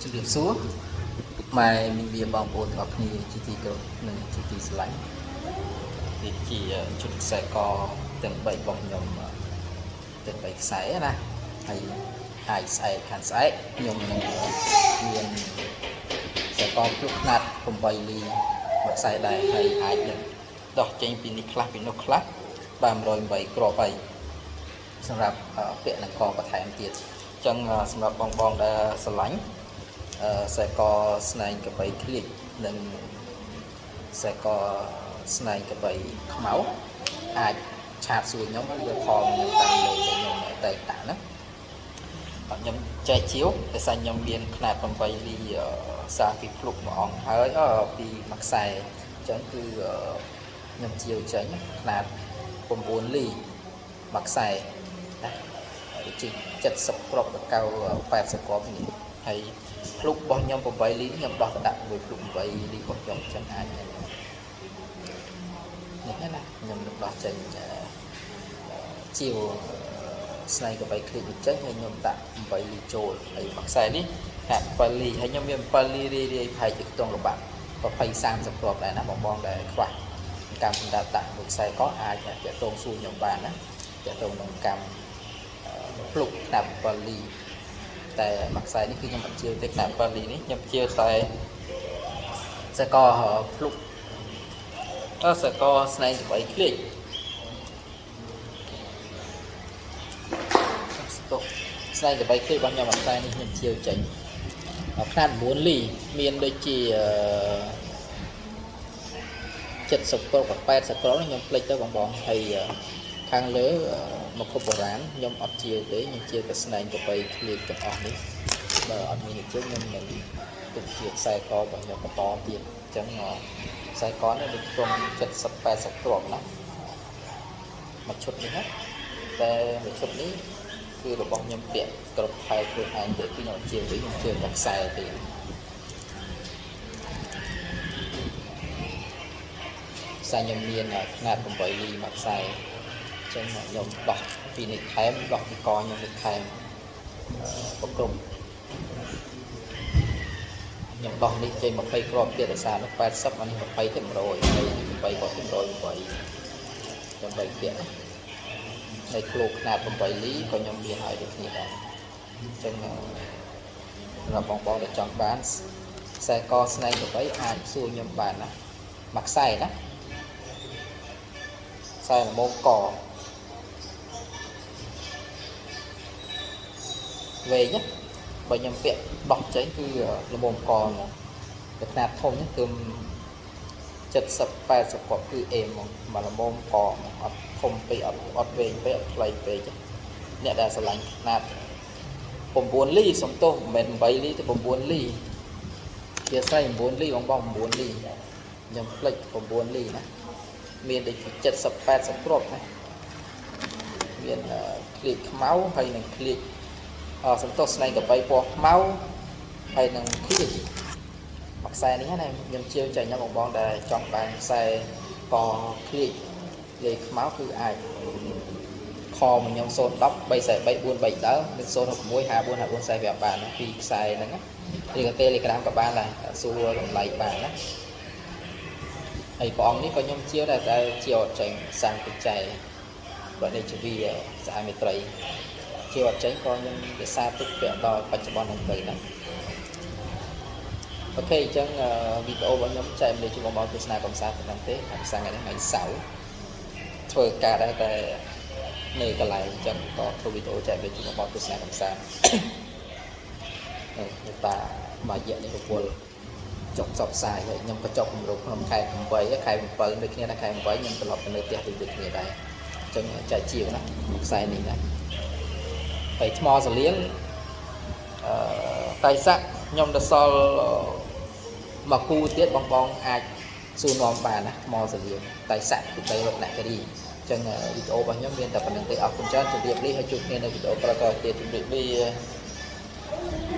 ជំរាបសួរពុកម៉ែមីងមាបងប្អូនទាំងអស់គ្នាជាទីគោរពនិងជាទីស្រឡាញ់នេះជាជុតខ្សែកទាំង3របស់ខ្ញុំទាំង3ខ្សែណាហើយហើយស្អែកខាងស្អែកខ្ញុំនឹងមានខ្សែកភ្លុកខ្នាត8លីមួយខ្សែដែរហើយអាចនឹងដោះចេញពីនេះខ្លះពីនោះខ្លះបាទ108គ្រាប់ហើយសម្រាប់ពាក់នឹងកបន្ថែមទៀតអញ្ចឹងសម្រាប់បងបងដែលស្រឡាញ់ ខ្សែកស្នែងកបីឃ្លៀកនិងខ្សែកស្នែងកបីខ្មៅអាចឆាតសួរខ្ញុំឬខលខ្ញុំតាមលេខដែលខ្ញុំតែងតាក់ណាខ្ញុំចែកជាវដោយសារខ្ញុំមានខ្នាត8លីសាពីភ្លុកមួយអង្គហើយពីមួយខ្សែអញ្ចឹងគឺខ្ញុំជាវចេញខ្នាត9លីមួយខ្សែណាដូចជា70គ្រាប់ទៅ80គ្រាប់នេះហើយភ្លុករបស់ខ្ញុំ8លីខ្ញុំដោះទៅដាក់មួយភ្លុក8លីរបស់ខ្ញុំអញ្ចឹងអាចនេះណាខ្ញុំនឹងដោះចេញជាវស្នែងកបីឃ្លីបចេញហើយខ្ញុំដាក់8លីចូលហើយមួយខ្សែនេះហាក់7លីហើយខ្ញុំមាន7លីរាយរាយប្រហែលជាខ្ទង់ល្បាក់20 30គ្រាប់ដែរណាបងបងដែលខ្វះកម្មសម្រាប់ដាក់មួយខ្សែក៏អាចតាក់ទងសួរខ្ញុំបានណាតាក់ទងនឹងកម្មភ្លុកខ្នាត7លីតែមួយខ្សែនេះគឺខ្ញុំអត់ជាវទេខ្នាត7លីនេះខ្ញុំជាវតែខ្សែកភ្លុកខ្សែកស្នែងកបីឃ្លៀកស្តុកស្នែងកបីឃ្លៀករបស់ខ្ញុំមួយខ្សែនេះខ្ញុំជាវចេញខ្នាត9លីមានដូចជា70គ្រាប់80គ្រាប់ខ្ញុំភ្លេចទៅបងបងហើយខាងលើមកគប់បុរាណខ្ញុំអត់ជាវទេខ្ញុំជាវតែស្នែងកបីឃ្លៀកទាំងអស់នេះបើអត់មានជើងខ្ញុំនឹងទុកជាខ្សែករបស់ខ្ញុំបន្តទៀតអញ្ចឹងខ្សែកនេះដូចខ្ទង់70 80គ្រាប់ណាមួយឈុតនេះណាតែមួយឈុតនេះគឺរបស់ខ្ញុំពាក់គ្រប់ខែខ្លួនឯងទេគឺខ្ញុំជាវទេខ្ញុំជាវតែខ្សែទេខ្សែខ្ញុំមានខ្នាត8លីមួយខ្សែអញ្ចឹងខ្ញុំដោះពីនេះថែមដោះពីកខ្ញុំនេះថែមប្រគ្រប់ខ្ញុំដោះនេះចេញ20គ្រាប់ទៀតដោយសារនោះ80អានេះ20ទៀត100ហើយ8គ្រាប់ទៀត108ដើម្បីពាក់នៅក្លូខ្នាត8លីក៏ខ្ញុំមានឲ្យដូចគ្នាដែរអញ្ចឹងសម្រាប់បងបងដែលចង់បានខ្សែកស្នែងកបីអាចសួរខ្ញុំបានណាមួយខ្សែណាខ្សែល្មមកវែងណាបើខ្ញុំពាក់ដោះចេញគឺល្មមកហ្មងតែខ្នាតធំនេះគឺ70 80គ្រាប់គឺអេមហ្មងមកល្មមកអត់ធំពេកអត់អត់វែងពេកអត់ខ្លីពេកអ្នកដែលស្រឡាញ់ខ្នាត9លីសំទោសមិនមែន8លីទេ9លីជាស្រ័យ9លីបងបង9លីខ្ញុំភ្លេច9លីណាមានដូចជា70 80គ្រាប់ណាមានឃ្លៀកខ្មៅហើយនឹងឃ្លៀកសំទោសស្នែងកបីពណ៌ខ្មៅហើយនឹងឃ្លៀកមួយខ្សែនេះណាខ្ញុំជាវចាញ់ណាបងបងដែលចង់បានខ្សែកឃ្លៀកលេខខ្មៅគឺអាចខមកខ្ញុំ010 343 4 3ដើមនិង066 54 54 45បានណាពីខ្សែហ្នឹងណាឬក៏ Telegram ក៏បានដែរសួរតម្លៃបានណាហើយព្រះអង្គនេះក៏ខ្ញុំជាវដែរតែជាអត់ចេញសាំងបច្ច័យបើនេះជាវាស្អាតមេត្រីជាអត់ចេញក៏ខ្ញុំរក្សាទុកពាក់ដល់បច្ចុប្បន្នហ្នឹងទៅណាអូខេអញ្ចឹងវីដេអូរបស់ខ្ញុំចែកម្លែកជូនបងប្អូនទស្សនាកំសាន្តប៉ុណ្ណឹងទេហើយផ្សាយថ្ងៃនេះថ្ងៃសៅរ៍ធ្វើការដែរតែនៅកន្លែងអញ្ចឹងក៏ធ្វើវីដេអូចែកម្លែកជូនបងប្អូនទស្សនាកំសាន្តនេះតាមួយរយៈនេះរវល់ចុកផ្សព្វផ្សាយហើយខ្ញុំក៏ចុកគម្រោងក្នុងខែ8ខែ7ដូចគ្នាណាខែ8ខ្ញុំត្រឡប់ទៅនៅផ្ទះដូចគ្នាដែរអញ្ចឹងចែកជាវណាខ្សែនេះណាហើយថ្មសលៀងអឺតៃសាក់ខ្ញុំទៅសល់មកគូទៀតបងបងអាចសួរនាំបានណាថ្មសលៀងតៃសាក់ពីដីរតនគិរីអញ្ចឹងវីដេអូរបស់ខ្ញុំមានតែប៉ុណ្្នឹងទេអរគុណច្រើនជម្រាបលាហើយជួបគ្នានៅវីដេអូក្រោយៗទៀតជម្រាបលា។